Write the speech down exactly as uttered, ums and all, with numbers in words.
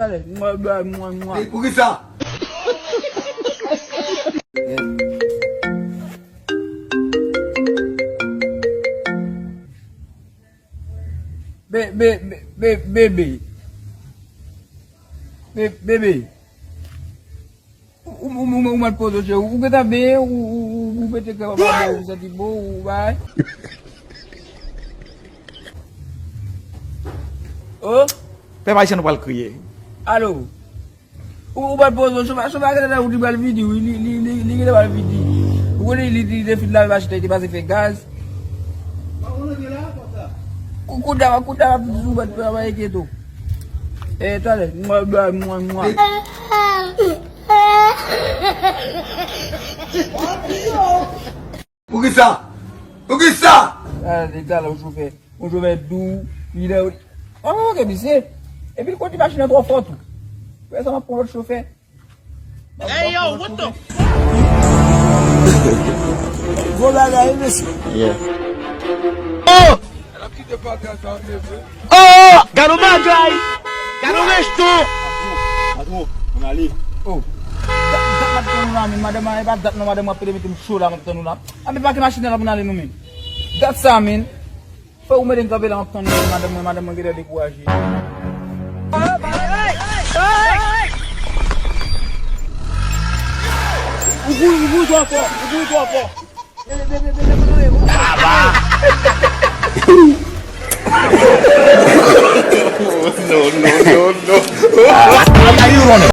Talè, mwa, mwa, mwa, mwa. Poukisa? Be, be, be, be, bebe. Be, bebe. Ou, ou, ou, ou mèt poze w, cheri. Ou gentan benyen, ou, ou, ou, ou pete krèm anba bò, ou santi bon, ou bay. Oh. Pèp ayisyen nou pral kriye. Alo. Ou, ou pral poze w, chofè, chofè a gentan ou di pral vini, wi, li, li, li, li gentan pral vini. Ou konnen li, li te fin lave machin nan, li te pase fè gaz. Kou, kou dam, kou dam ap di ou pral travay, enkyete w. Eh, talè, mwa, mwa, mwa, mwa. Poukisa? Poukisa? Ah, li talè, yon chofè. Yon chofè dou, li nan. Oh, ke misye. Epi l kondi machin nan twò fò tou. Wè sa, m ap pran lòt chofè. Hey, yo, what the fuck? Gwo bagay, wi, mesye. Yeah. Oh! Oh! Gad yon bagay! Gad yon resto! Patwon, patwon, ann ale. Oh. Dat, dat m ap tann ou la, men madanm, e pa dat non, madanm, w ap pede mete m cho la, m ap tann ou la. Ann pake machin nan la pou n ale nou menm. Dat sa, men. Fò ou mete m kanpe la, m ap tann ou, madanm mwen, madanm mwen genlè dekouraje. Ou kouri, ou kouri twò fò, ou kouri twò fò. No, no, no, no. Why are you running?